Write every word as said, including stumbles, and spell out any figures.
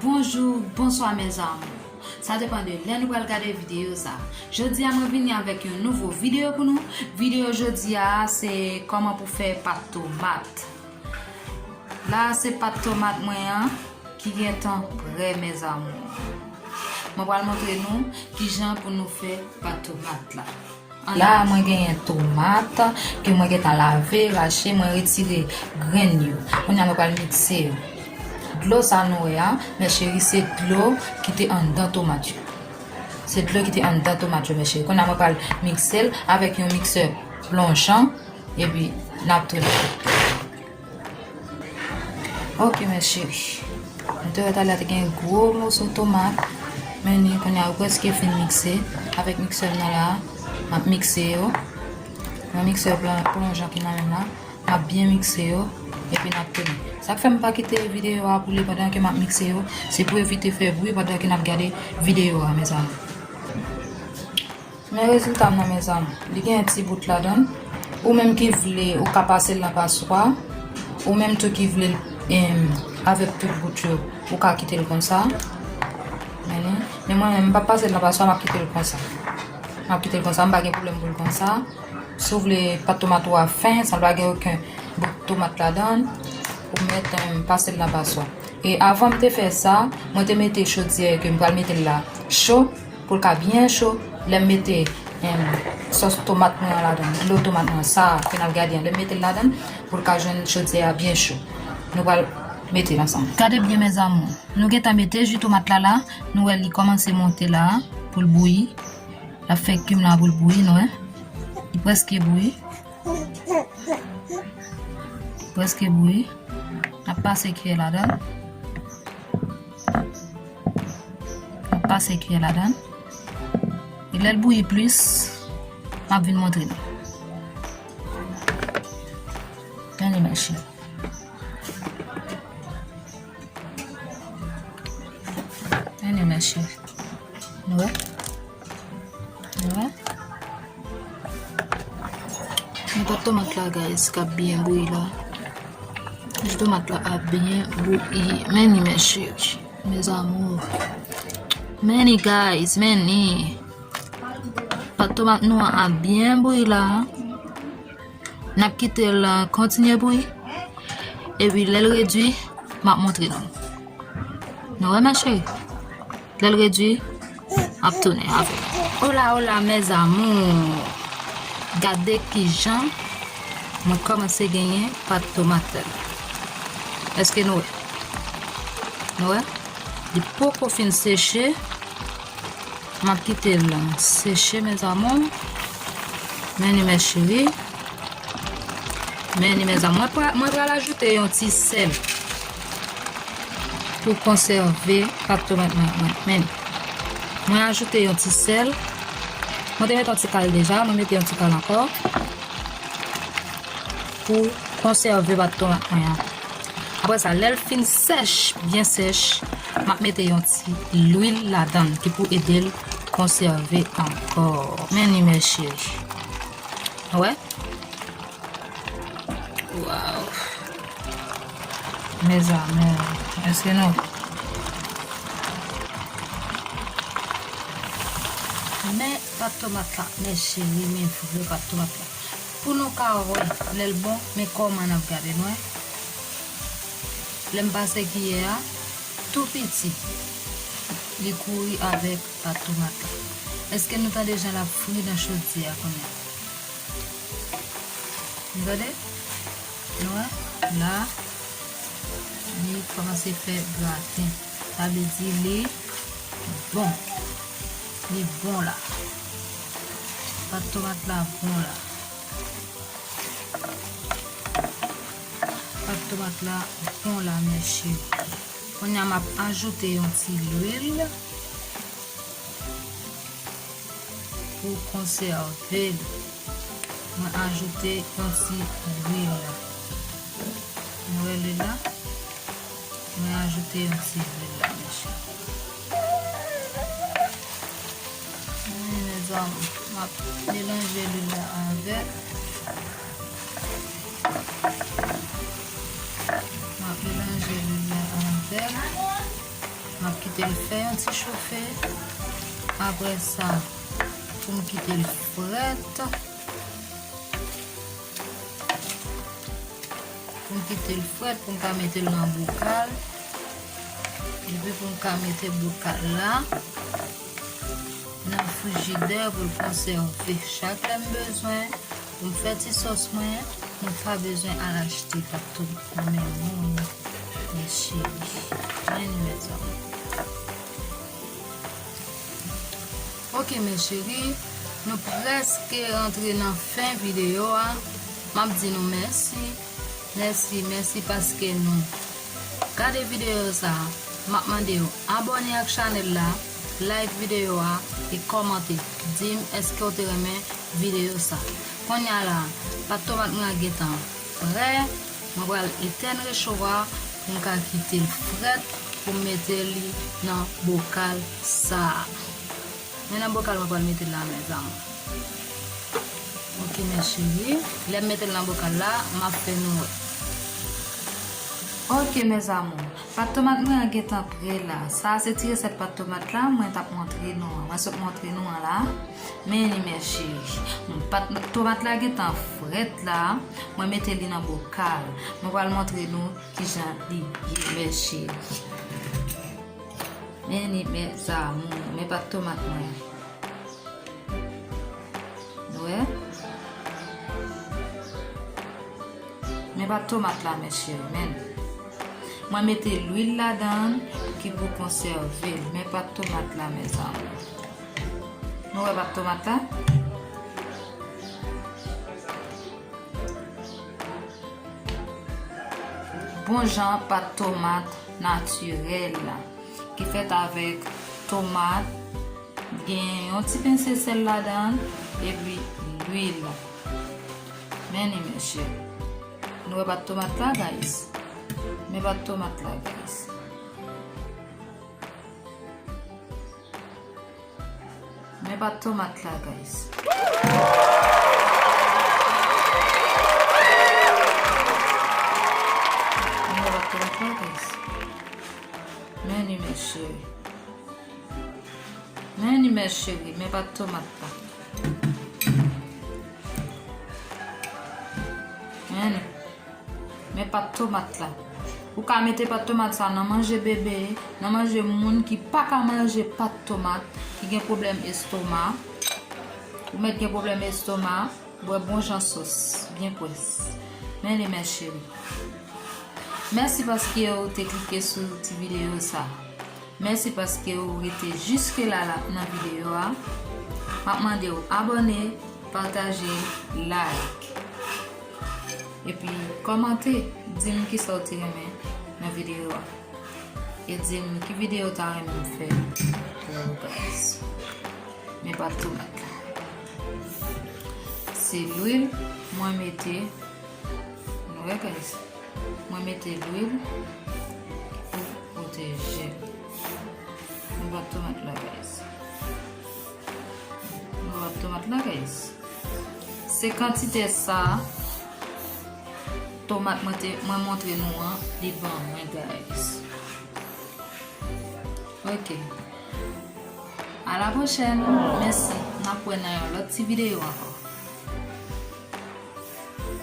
Bonjou, bonswa mes amours. Sa depann de lè nou pral gade videyo sa. Jodi a mwen vini avèk yon nouvo videyo pou nou. Videyo jodi a se kòman pou fè pat tomat. La se pat tomat mwen an ki gentan prè mes amours. Mwen pral montre nou kijan pou nou fè pat tomat la. La mwen genyen tomat ke mwen gentan lave, rache, mwen retire grenn yo. Kounye a mwen pral mikse yo. Dlo sa nou wè a, mes chéris, se dlo ki te anndan tomat yo. Se dlo ki te anndan tomat yo mes chéris. Kounye a mwen pral mikse l avèk yon miksè plonjan epi n ap tounen. Ok mes chéris. Nou te wè talè a te gen gwo moso tomat. Men ni kounye a yo prèske fin mikse. Avèk miksè m nan la, m ap mikse yo. Nan miksè plon- plonjan ki nan men m la, m ap byen mikse yo. Epi n ap tounen. Sa k fè m pa kite videyo a boule pandan ke m ap mikse yo, se pou evite fè bri pandan ke n ap gade videyo a mes amours. Men rezilta m nan mes amours. Li gen ti bout ladan l. Ou menm ki vle, ou ka pase l nan paswa. Ou menm tou ki vle l, em, avèk tout bout yo, ou ka kite l konsa. Men, men mwen menm, m pa pase l nan paswa, m ap kite l konsa. M ap kite l konsa, m pa gen pwoblèm pou l konsa. Si w vle pat tomat ou a fen, san l pa gen okenn bout tomat ladan l, ou mèt, em, pase l nan paswa. E avan m te fè sa, mwen te mete chodyè ke m pral mete l la cho, pou l ka byen cho. Lè m mete, em, sòs tomat mwen an ladan, dlo tomat mwen sa ke n ap gade an, lè m mete l ladan, pou l ka jwenn chodyè a byen cho. Nou pral mete l ansanm. Gade byen mes amours. Nou gentan mete ji tomat la la, nou wè li kòmanse monte la pou l bouyi. L ap fè kim la pou l bouyi, nou wè. Li prèske bouyi. Prèske bouyi. N ap pase kiyè ladan l. N ap pase kiyè ladan l. E lè l bouyi plis, m ap vin montre nou. Men li mes chéris. Men li mes chéris. Nou wè? Nou wè? Men pat tomat la, guys, k ap byen bouyi la. Ji tomat la ap byen bouyi. Men ni mes chéris, mes amours. Men ni, guys, men ni. Pat tomat nou an ap byen bouyi la. N ap kite l kontinye bouyi. Epi lè l redui, m ap montre nou. Nou wè, mes chéris? Lè l redui, m ap tounen avè nou. Hola, hola, mes amours. Gade kijan mwen kòmanse genyen pat tomat. Èske nou wè? Nou wè? Li poko fin seche. M ap kite l seche, mes amours. Men ni mes chéris. Men ni mes amours. Mwen pra-, mwen pral ajoute yon ti sèl pou konsève pat tomat mwen. Mwen, men mwen ajoute yon ti sèl. Mwen te mete yon ti kal deja, mwen mete yon ti kal ankò pou konsève pat tomat mwen an. Apre sa, lè l fin sèch, byen sèch, m ap mete yon ti lwil ladan l ki pou ede l konsève ankò. Men ni mes chéris. Wè? Waw. Mes amours, èske nou? Men pat tomat la, mes chéris, men vre pat tomat la. Pou nou ka wè lè l bon, men kòman n ap gade l, wè. Lè m pase kiyè a, tou piti, li kouri avèk pat tomat la. Èske nou tande jan l ap fri nan chodyè a kounye a? Nou tande? Nou wè? La, li kòmanse fè graten. Sa vle di li bon. Li bon la. Pat tomat la bon la. Pat tomat la bon la, mes chéris. Kounye a, m ap ajoute yon ti lwil pou konsève l. Mwen ajoute yon ti lwil. Nou wè lwil la? Mwen ajoute yon ti lwil la, mes chéris. Wi, mes amours, m ap melanje lwil la avèk. M ap melanje lwil la avèk. M ap kite l fè yon ti chofe. Apre sa, pou m kite l frèt. Pou m kite l frèt, pou m ka mete l nan bokal. Epi pou m ka mete bokal la nan frijidè pou l konsève. Chak lè m bezwen, pou m fè ti sòs mwen, mwen pa bezwen al achte patou nan men moun, mes chéris. Men li, mezanmi. Ok, mes chéris, nou prèske rantre nan fen videyo a. M ap di nou mèsi, mèsi, mèsi paske nou gade videyo sa a. M ap mande w abòne ak chanèl la, like videyo a e kòmante. Di m èske w te renmen videyo sa. Kounye a la, pat tomat mwen an gentan prè. Mwen pral etèn recho a pou m ka kite l frèt pou m mete li nan bokal sa a. Men nan bokal mwen pral mete l la, mes amours. Ok, mes chéris. Lè m mete l nan bokal la, m ap fè nou wè. Ok, mes amours. Pat tomat mwen an gentan prè la. Sa a se ti resèt pat tomat la mwen t ap montre nou an. Mwen sot montre nou an la. Men li, mes chéris. Pat tomat la gentan frèt la. Mwen mete li nan bokal. Mwen pral montre nou kijan li ye, mes chéris. Men li, mes amours. Men pat tomat mwen. Nou wè? Men pat tomat la, mes chéris, men. Mwen mete lwil ladan l ki pou konsève l. Men pat tomat la, mes amours. Nou wè pat tomat la? Bon jan pat tomat natirèl la, ki fèt avèk tomat, gen yon ti pense sèl ladan l, epi lwil. Men li, mes chéris. Nou wè pat tomat la, guys? Men pat tomat la, guys. Men pat tomat la, guys. Men pat tomat la, guys. Men li, mes chéris. Men li, mes chéris, men pat tomat la. Men li. Men pat tomat la. Ou ka mete pat tomat sa nan manje bebe, nan manje moun ki pa ka manje pat tomat, ki gen pwoblèm estoma. Ou mèt gen pwoblèm estoma, bwè bon jan sòs, byen pwès. Men li, mes chéris. Mèsi paske ou te klike sou ti videyo sa. Mèsi paske ou rete jiske la, la nan videyo a. M ap mande w abòne, pataje, like. Epi kòmante, di m kisa w te renmen nan videyo a. E di m ki videyo w ta renmen m fè pou ou, guys. Men pat tomat la. Se lwil mwen mete. Nou wè, guys. Mwen mete lwil pou pwoteje. Nou bat tomat la, guys. Nou bat tomat la, guys. Se kantite sa tomat mwen te, mwen montre nou an, li ban mwen, guys. Ok. A la pwochèn. Mèsi. N ap wè nan yon lòt ti videyo ankò.